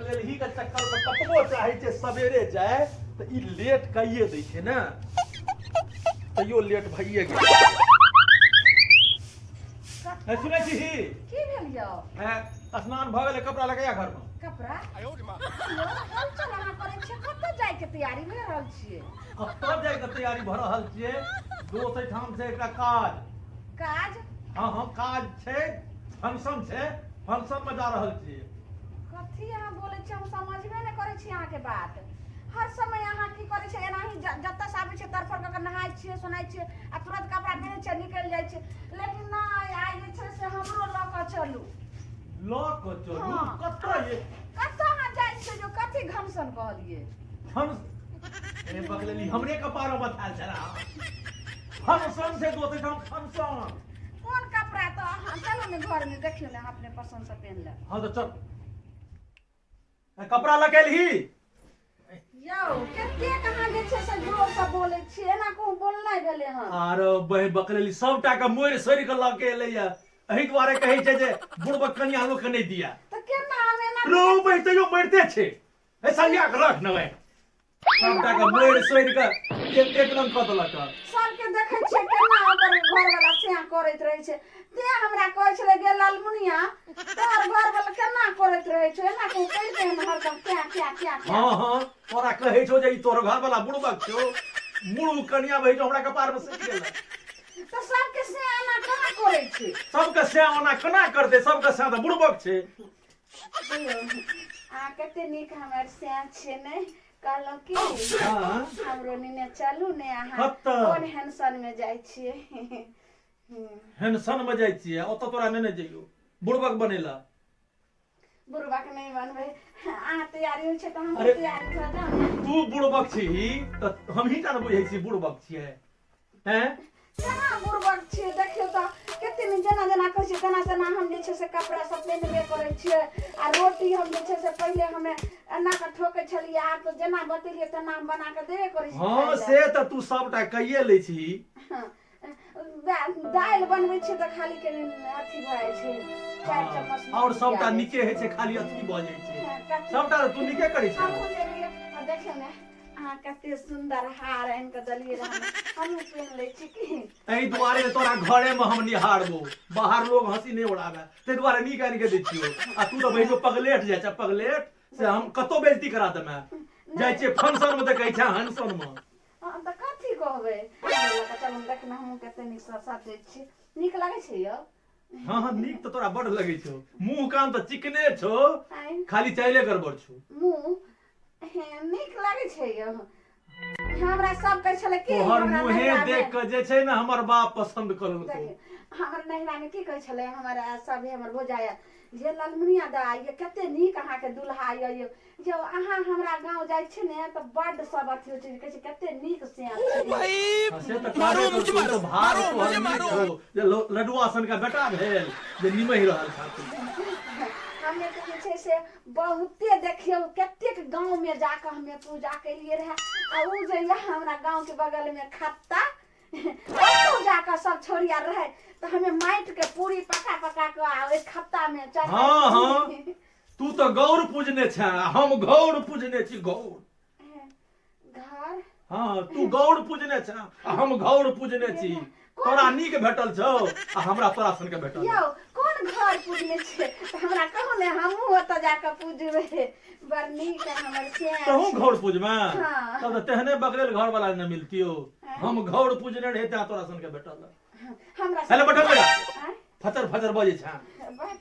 बकलेलही के चक्कर में कतबो चाहे छै सवेरे जाय तऽ ई लेट कइए दै छै ने, तैयो लेट भइए गेल। ए, सुनै छी? की भेल यौ? हैं, स्नान भऽ गेलै, कपड़ा लगैया घरमे। कपड़ा यौ, हलचल अहाँ करै छियै, कतऽ जायके तैयारी भए रहल छियै? कतऽ जायके तैयारी भऽ रहल छियै? दोस्त एहिठाम छै एकटा काज। काज? हँ हँ, काज छै, फंक्शन छै, फंक्शन मे जा रहल छियै। कथी अहाँ बोलै छियै, हम समझबे नहि करै छी अहाँके बात। हर समय अहाँ की करै छियै? एनाही जतऽ से आबै छियै तड़फड़ कऽ के नहाय छियै सोनाय छियै आ तुरंत कपड़ा पहिरै छियै, निकलि जाइ छियै। लेकिन नहि, आइ जे छै से हमरो लऽ कऽ चलू। लऽ कऽ चलू? हँ। कतऽ ये? कतऽ अहाँ जाइ छियै जो? कथी घमसन कहलियै? फंक्शन ए बगलेली, हमरे कपार में बथायल छला। फंक्शन छै दोस्त एहिठाम, फंक्शन। कोन कपड़ा तऽ अहाँ चलू ने घरमे, देखियौ ने, अहाँ अपने पसन्दसँ पहिन लेब। हँ तऽ चल, ए, कपड़ा लगेलही? यौ, कतेक अहाँ जे छै से जोरसँ बोलै छियै, एना कहूँ बोलनाइ भेलै हन? आरो बहि बकलेली, सबटा के मोड़ि सोड़ि के लऽ के एलैया। एहि दुआरे कहै छै जे बुढ़बक कनिया लोक के नहि दिया। तऽ केना हम एना रो बहि, तैयो मरिते छै। ए, सरिया के रख ने बहि, सबटा के मोड़ि सोड़ि के एक एक रंग कऽ देलक हँ। सबके देखै छियै केना ओकर घरवाला सेहा करैत रहै छै। तें हमरा कहै छलै गे लालमुनिया, तोहर घरवाला केना करैत रहै छौ, एना कहूँ करिते हन हरदम क्या क्या क्या क्या। हँ हँ, तोरा कहै छौ जे ई तोहर घरवाला बुड़बक छौ। मुड़ू कनिया भै हमरा कपार में सटि गेल। तऽ सबके से एना केना करै छै? सबके से ओना केना करतै? सबके से तऽ बुड़बक छै। अहाँ कते नीक हमर सैं छियै ने। कहलहुँ की, हँ। हमरो नेने चलू ने अहाँ। कतऽ? कोन हेंसन में जाइ छियै? हेनसन में जाइ छियै, ओतऽ तोरा नेने जइयौ बुड़बक बनेला। बुढ़बक नहि बनबै। अहाँ तैयारी होइ छै तऽ हमहूँ अरे। तैयारी भऽ जाउ ने। तू बुड़बक छीही तऽ हमही टा ने बुझै छी बुड़बक छियै, हैं? केना बुड़बक छियै? देखियौ तऽ कते नीक, जेना जेना कहै छियै तेना तेना हम जे छै से कपड़ा सब पहिनबे करै छियै। आ रोटी हम जे छै से पहिले हमे एना कऽ ठोकै छलियै, आब तऽ जेना बतेलियै तेना हम बना कऽ देबे करै छियै हँ खाय लए। से तऽ तू सबटा कइए लै छीही। हँ, दालि बनबै छियै तऽ खाली कनि अथी भऽ जाइ छै, 4 चम्मच नून आओर सबटा दिया जाइ नीके होइ छै, खाली अथी भऽ जाइ छै। छै। हँ, कते सबटा तऽ तू नीके करै छह। हमहूँ जेबै। आ देखियौ ने, अहाँ कते सुन्दर हार आनि कऽ देलियै रहए, हमहूँ पहिन लै छी की? एहि दुआरे तोरा घरे में हम निहारबो, बाहर लोग हंसी नहीं उड़ावे, ताहि दुआरे नीक आनि के दै छियौ। आ तू तऽ बहिनो पगलेट जाइ छै, पगलेट से हम कतौ बेइज्जती करा देमे। जाइ छियै फंक्शन में तऽ कहै छै हंसन में। हँ तऽ कथी कहबै? चलू देखने, हमहूँ कते नीकसँ सजै छी। नीक लगै छै यौ? हँ हँ, नीक तऽ तोरा बड लगै छौ। मुंह कान तऽ चिकने छौ। आँय? खाली चाइले गड़बड़ छौ। मुँह हे, नीक लगै छै यौ? हमरा सब कहै छलै कि तोहर हमरा मुँहे नैहरामे देख के जे छै ने हमर बाप पसन्द करलकौ। देखियौ, हमर नैहरामे की कहै छलै हमर सब हमर भौजाइ जे ललमुनिया दाइ ये, कते नीक अहाँके दुल्हा यऽ यौ। यौ, अहाँ हमरा गाँव जाइ छी ने तऽ बड्ड सब अथी होइ छै, कहै छै कते नीक सियार छै। हँ, से तऽ कहबे मारो मुझे, करतौ। मारो तऽ भाग मारो तोहर मुझे नीक मारो। छौ जे लडुआ सन के बेटा भेल जे निमहि रहल छाती। हमे तऽ जे छै से बहुते देखियौ कतेक गाँवमे जाकऽ हमे पूजा केलियै रहए। आ ओ जे यऽ हमरा गाँवके बगलमे खत्ता, ओतौ जाकऽ सब छौड़ी आर रहै तऽ हमे माटिके पूरी पका पका कऽ आ ओहि खत्तामे चढ़ाइ। हँ हँ, तू तऽ गौर पूजने छे आ हम घौर पूजने छी, गौर। घर। हँ, तू गौर पूजने छे आ हम घौर पूजने छी। तोरा नीक भेटल छौ आ हमरा तोरा सन के भेटल। यौ, कोन घर पूजने छियै तऽ हमरा कहू ने, हमहूँ ओतऽ जाकऽ पूजबै। बड़ नीक हमर से। तहूँ घौर पूजमे? हाँ। तब तऽ तेहने बकरेल घर वाला ने मिलतियो। हम घौर पूजने रहे तें तोरा सन के भेटल। हमरा हेलो, बैठल बेटा। आँय? फचर फचर बजै छे। बात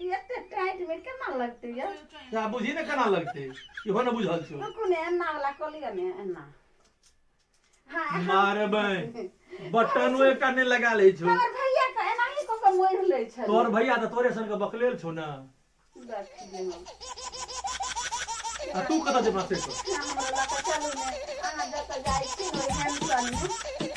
ई एते टाइट में केना लगतै यौ? से बुझी ने केना लगतै, इहो ने बुझल छौ। रुकू ने, एना वाला कऽ लिअ ने, एना। हाँ। मारबै, बटनो एकटा नहि लगा लै छौ। हमर भैया के एनाही कऽ कऽ मोड़ि लै छलै। तोहर भैया तऽ तोरे सन के बकलेल छौ ने। देखियौ। आ तू कतऽ जेबा से कह। हमरा लऽ कऽ चलू ने अहाँ जतऽ जाइ छी ओहि हेमसनमे।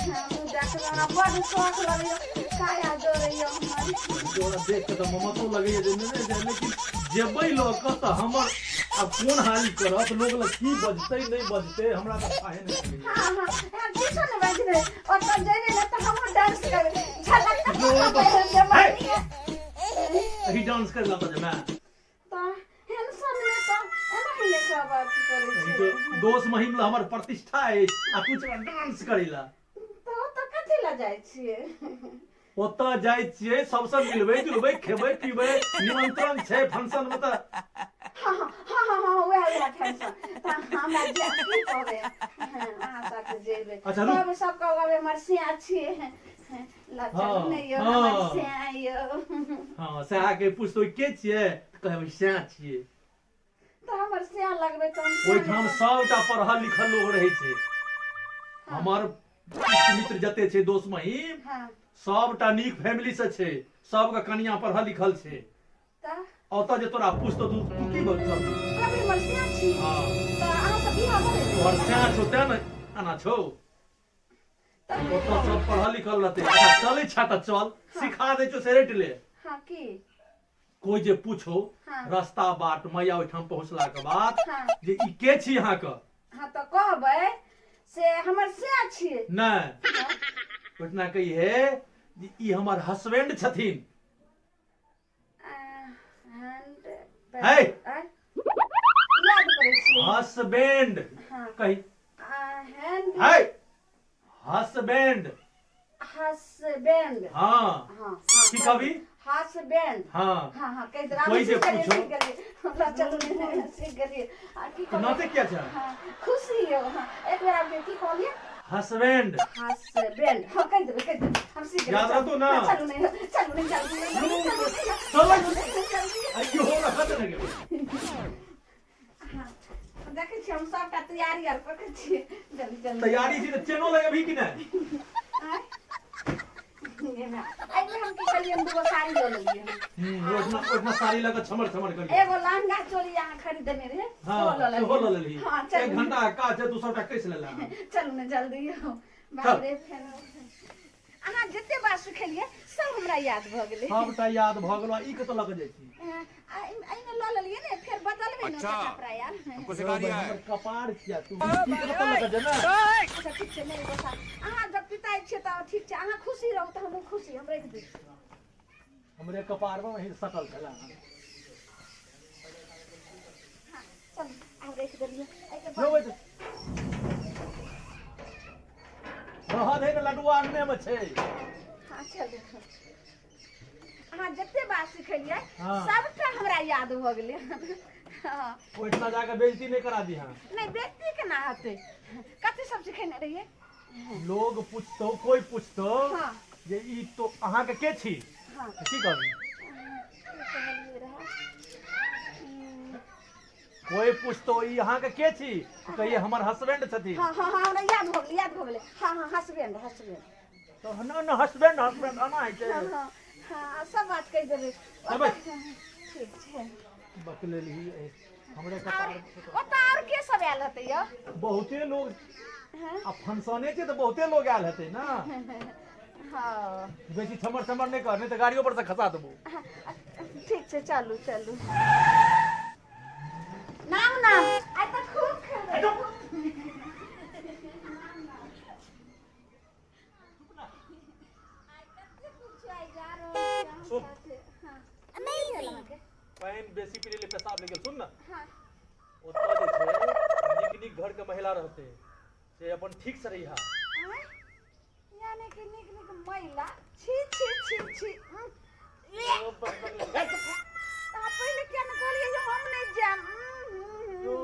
हमहूँ देखबै, हमरा बड्ड शौक लगैए, काया जोड़ैए हमर। तोरा देख के तऽ ममतो लगैए जे नहि जाय, लेकिन जेबै लऽ कऽ तऽ हमर आब कोन हाल करत, लोग लग की बजतै नहि बजतै, हमरा तऽ फाहे नहि लगैए। हाँ हाँ हाँ, किछो नहि बजबै। ओतऽ जेबै ने तऽ हमहूँ डांस करबै, झलक जो जेबै। एही डांस करे लऽ जेबै? तऽ अथी करै ई छियै। तो दोस्त महिम ला हमर प्रतिष्ठा अछि आ तू चला डांस करै ला। तऽ ओतऽ कथी लए जाइ छियै? ओतऽ जाइ छियै सबसँ मिलबै जुलबै खेबै पीबै निमंत्रण छै फंक्शन मे तऽ। हाँ हाँ हाँ हाँ हाँ वएह वएह फंक्शन तऽ हमरा जे की कहबै, हाँ, अहाँ साथे जेबै। अच्छा, रुक। कहबै सब कहबै हमर सिया छियै, ल चलू ने यौ हमर सिया यौ। हँ, सएह के पुछतौ के छियै तऽ कहबै सएह छियै। तऽ हमर सिया लगबै तऽ हम ओहिठाम सबटा पढ़ल लिखल लोग रहै छै। हमर मित्र जते छै दोस्त महीम सबटा नीक फैमिली से छै, सबके कनिया पढ़ल लिखल छै। तऽ ओतऽ जे तोरा पूछतो तू तू की बजतौ? कहबै हमर सिया छी। हँ। तऽ अहाँ सब बियाह भऽ गेल? तोहर स्या छौ तें ने एना छौ। तऽ ओतऽ सब पढ़ल लिखल रहतै। अच्छा चलै छा तऽ चल, सिखा दै छौ से रटि ले। हँ, की? कोई जे पूछो रास्ता बाट मैया ओहिठाम पहुँचला के बाद जे ई के छी अहाँके? हाँ, तऽ कहबै से हमर सिया छियै। नहि, ओहिठिना कहिहे जे ई हमर हस्बैंड छथिन। है। याद करै छियै। हस्बैंड। हाँ। कही। हैंड। है, हस्बैंड। हस्बैंड। हाँ। हाँ। की कहबी? हस्बैंड। हाँ। हाँ हाँ, कहि देबै। कोई जे सीख गेलियै, पूछो। सीख गेलियै। हमरा चलू ने, सीख गेलियै। आ की तऽ कहलियै? नाचे किया छै? हाँ, खुशी यौ। हाँ, एक बेर आबि की कहलियै? हस्बैंड। हस्बैंड। हाँ, कहि देबै, कहि देबै, हम सीख गेलियै। याद रहतौ ना? हाँ, चलू नहि, चलू नहि, चलू नहि, चलू नहि, चल। चलू नहि। अइयो रहत ने गेलै। हाँ, देखै छियै, हम सबटा तैयारी आर कऽ के छियै। जल्दी जल्दी। तैयारी छी तऽ चेनो लगेबही कि नहि? आँय? एहिमे हम की कहलियै, हम दूगो साड़ी लऽ लेलियै हन। ओहिठमा ओहिठमा साड़ी लऽ कऽ छमर छमर करियै। एगो लहंगा चोली अहाँ खरीदने रहे, हाँ, सेहो लऽ सेहो लऽ लेलियै। लेलही। हाँ, एक चलू। घंटा के काज छै, तू सबटा कसि लेलह। चलू ने जल्दी यौ। बाप रे, फेर अहाँ जते बात सिखेलियै सब हमरा याद भऽ गेलै। सबटा याद भऽ गेलो। ई कतऽ लऽ कऽ जाइ छी? एहिमे लऽ लेलियै ने, फेर बदलबै ने अच्छा। ओकर कपड़ा यार। हमको सिखा रिया है। हमर कपार छिया तू। ई कतऽ लऽ कऽ जेना? अच्छा ठीक छै, नहि गोसा। अहाँ जब पिताइ छियै तऽ ठीक छै, अहाँ खुशी रहू तऽ हमहूँ खुशी। हम राखि दै छी। हमरे कपार मे वही सकल छला। हाँ, चलू, आब राखि देलियै एहिके जो बाद। बैठ। रहऽ दे ने, लडुआ अंगने मे छै। हाँ, चलू। अहाँ जते बात सिखेलियै सबटा हमरा याद भऽ गेलै। हाँ। ओहिठिना जाके बेइज्जती नहि करा दी। हाँ। नहि, बेइज्जती केना हेतै? कथी सब सिखेने रहियै? लोग पूछतो, कोई पूछतो जे ई तो अहाँके के छी? तऽ की कहबी? की कहलियै रहए? कोई पूछतो ई अहाँके के छी, तऽ कहिए हमर हस्बैंड छथिन। हाँ हाँ हाँ, हमरा याद भऽ गेलै, याद भऽ गेलै। हाँ हाँ, हसबैंड, हसबैंड। तऽ न न, हस्बैंड हस्बैंड एना होइ छै? हाँ हाँ हाँ, सब बात कहि देबै। देबै। ठीक छै। बकलेलही हमरे आओर कपार। ओतऽ आओर के सब आयल हेतै यौ? बहुते लोग। हाँ। आ फंक्शने छै तऽ बहुते लोग आयल हेतै ने। हाँ। बेसी छमर छमर नहि कर, नहि तऽ गाड़ियो पर से खसा देबो। ठीक छै, चलू चलू। नाम नाम आइ तऽ खूब खेबै। सुन। पानि बेसी पी लेलियै, पेशाब लागि गेल। सुन ने। ओतऽ जे छै नीक नीक घर के महिला रहतै, से अपन ठीक से रहिहा। यानी कि नीक नीक महिला? छी छी छी छी। ओ बक- अहाँ पहिले किया ने कहलियै जे हम नहि जायब? ओ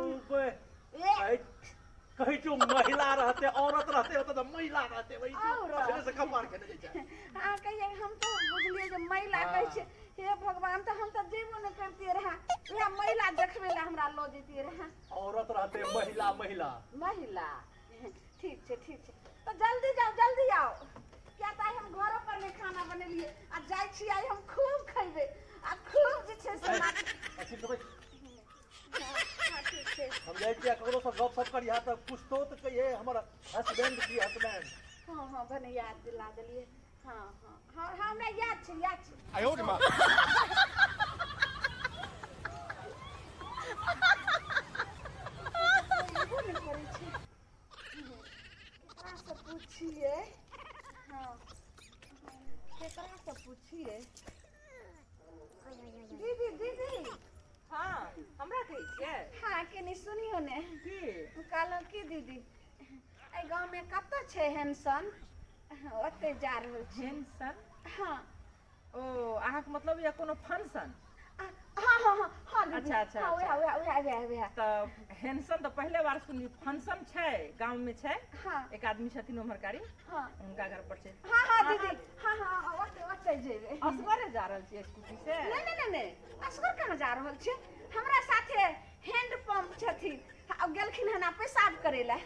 कहै छौ महिला रहते, औरत रहते ओतऽ तऽ महिला रहते वही छौ। औरत। अखने से कपार खेने जाइ छै। अहाँ कहियै, हम तऽ बुझलियै जे महिला कहै छै। हे भगवान, तऽ हम तऽ जेबो नहि करतियै रहए, उएह महिला देखबै लए हमरा लऽ जैतियै रहए। औरत रहते, महिला महिला। महिला। ठीक छै, ठीक छै, तऽ जल्दी जाउ, जल्दी आउ, किया तऽ आइ हम घरो पर नहि खाना बनेलियै आ जाइ छी, आइ हम खूब खैबै आ खूब जे छै से नाच। अथी देबै। हाँ, ठीक छै। हम जाइ छियै, ककरो से गप सप करिहा तऽ पूछतो तऽ कहिए हमर हस्बैंड छी, हस्बैंड। हाँ हाँ, भने याद दिला देलियै। हाँ हाँ हाँ हाँ, हमरा याद छै, याद छै। 哎呦我的妈！ एबो नहि करै छै। केकरासँ पुछियै? हाँ, केकरासँ पुछियै? दीदी, दीदी। हाँ, हमरा कहै छियै? हाँ। आ कनि सुनियौ ने। की? कहलहुँ की दीदी, एहि गाँवमे कतऽ छै हेनसन? ओतहि जा रहल छी। हेनसन? हँ। ओ अहाँके मतलब यऽ कोनो फंक्शन? हँ हँ हँ हँ दीदी। अच्छा, अच्छा, हँ, उएह उएह उएह उएह उएह। तऽ हेनसन तऽ पहिले बार सुनली। फंक्शन छै, गाँवमे छै। हँ। एक आदमी छथिन उम्हरकारी। हँ। हुनका घर पर छै। हँ हँ दीदी, हँ हँ, ओतहि ओतहि जेबै। असगरे जा रहल छियै स्कूटी से? नहि नहि नहि नहि, असगर कहाँ जा रहल छियै। हमरा साथे हैंड पंप छथिन, आ गेलखिन हन आ पेशाब करै लए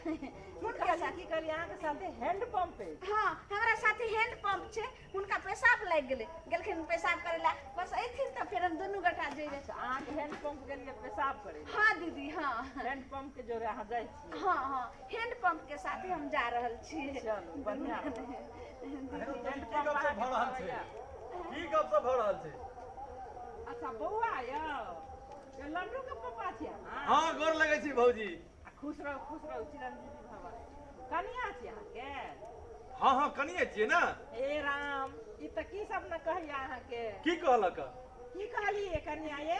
हुनका कहली साथे। की कहली, अहाँके साथे हैंड पंप अछि? हँ, हमरा साथे हैंड पंप छै, हुनका पेशाब लागि गेलै, गेलखिन पेशाब करै लए। बस अयथिन तऽ फेर हम दुनू गोटा जेबै। अच्छा, अहाँके हैंड पंप गेलियै पेशाब करै लए? हँ दीदी, हँ। हैंड पंप के जोरे अहाँ जाइ छियै? हँ हँ, हैंड पंप के साथे हम जा रहल छी। चलू, बढ़िआँ। की गप सब भऽ रहल छै? की गप सब भऽ रहल छै? अच्छा बौआ, यौ यौ लड्डू के पप्पा छियै अहाँ? हँ, गोर लगै छी भौजी। आ खुश रहू, खुश रहू, चिरंजीवी भव। कनिया छी अहाँके? हँ हँ, कनिए छियै ने। हे राम, ई तऽ की सब ने कहैया अहाँके। की कहलक? की कहलियै कनिया ये?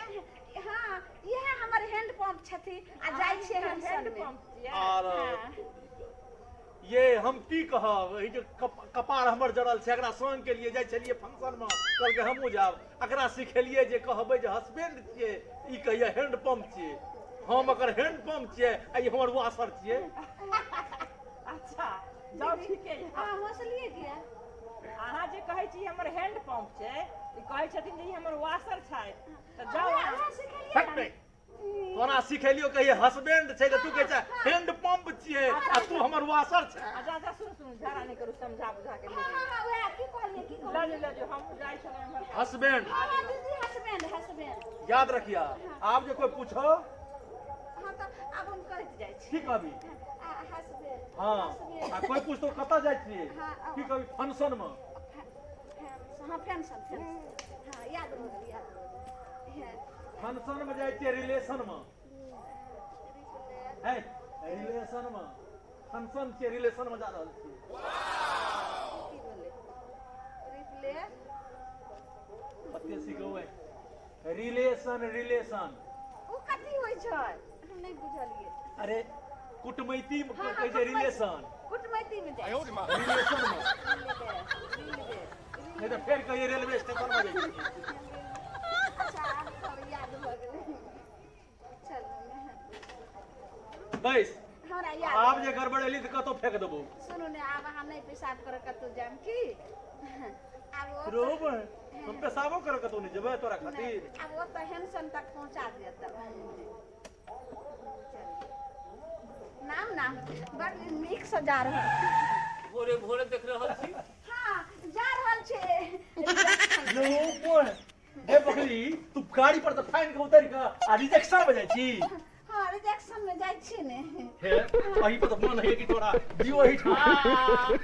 हँ, इएह हमर हैंड पंप छथिन आ जाइ छियै हम हैंड में। पंप छियै? आर हँ। ये हम की कहब, ई जे कपार हमर जड़ल छै, एकरा संग के लिए जाइ छलियै फंक्शन मे, कहलकै हमहूँ जायब। एकरा सिखेलियै जे कहबै जे हस्बैंड छियै, ई कहिया हैंड पंप छियै। हम एकर हैंड पंप छियै आ ई हमर वाशर छियै। अच्छा जाउ, ठीके यऽ। अहाँ हँसलियै किया? अहाँ जे कहै छी हमर हैंड पंप छै, ई कहै छथिन जे ई हमर वाशर छै, तऽ जाउ उएह अहाँ। उएह सिखेलियै हट ने। नहीं, तोरा सिखेलियो कहिए हस्बैंड छै तऽ तू कहै छै हैंड पंप छियै आ तू हमर वाशर छै। अच्छा अच्छा, सुन सुन, झगड़ा नहि करू, समझा बुझा के हँ हँ हँ, उएह की कहलियै, की लऽ कहलियै? जाउ, लऽ जाउ, हम जाइ छलहुँ एम्हर। हस्बैंड। हँ हँ दीदी, हसबैंड हसबैंड। याद रखिया, आब जे कोई पूछो। हँ, तऽ आब हम कहैत जाइ छी। की कहबी? हसबैंड। हँ। हसबैंड। आ कोई पूछतो कतऽ जाइ छियै? हँ। की कहबी? फंक्शन मे। हँ, पेंशन पेंशन, हँ, याद भऽ गेल, याद भऽ गेल, हँ। फंक्शन मे जाइ छियै रिलेशन मे। है रिलेशन मे फंक्शन छियै, रिलेशन मे जा रहल छियै। की भेलै रिप्ले? कते सिखबै रिलेशन रिलेशन। ओ कथी होइ छै, हम नहि बुझलियै। अरे कुटमैती मे। हँ, कहै छै रिलेशन। कुटमैती मे जाइ छै। रिलेशन मे। Railway railway. नहि तऽ फेर कहिए रेलवे स्टेशन मे जाइ छियै। अच्छा, आब तऽ याद भऽ गेलै, चलू ने। बैस। हमरा याद आब जे गड़बड़ेली तऽ कतौ फेंक देबौ। सुनू ने, आब अहाँ नहि पेशाब करऽ कतहु जायब की आब ओ रो बहिन, हम पेशाबो करऽ कतौ नहि जेबै तोरा खातिर। आब ओतऽ हेनसन तक पहुँचा दिअ तब। नाम नाम बड़ नीकसँ जा रहल। भोरे भोरे देख रहल छी। हँ, जा रहल छै। रो बहिन, हे बकरी, तू गाड़ी पर तऽ फाइन के उतरि कऽ आ रिजेक्शन मे जाइ छी? हँ, रिजेक्शन मे जाइ छी ने। हे, अही पर तऽ मन होइए कि तोरा दियो एहिठाम।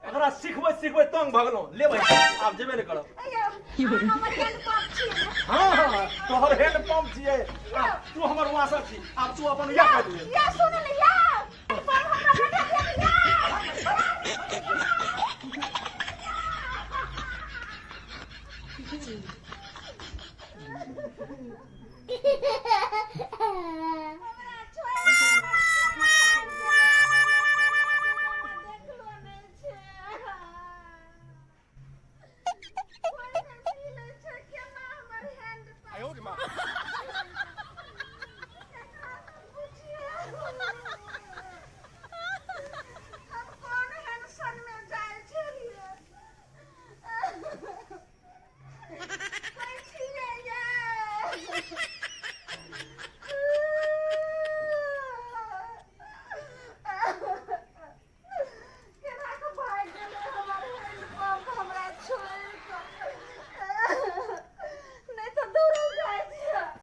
एकरा सिखबै सिखबै तंग भऽ गेलहुँ। ले भाइ, आब जेबे नहि करब। अय्यो, अहाँ हमर हैंड पंप छियै ने? हँ हँ, तोहर हैंड पंप छियै आ तू हमर वासर छी। आब तू अपन इएह कह दिहे। या, सुनू ने, या हैंड पंप हमरा भेटा दिअ ने, या।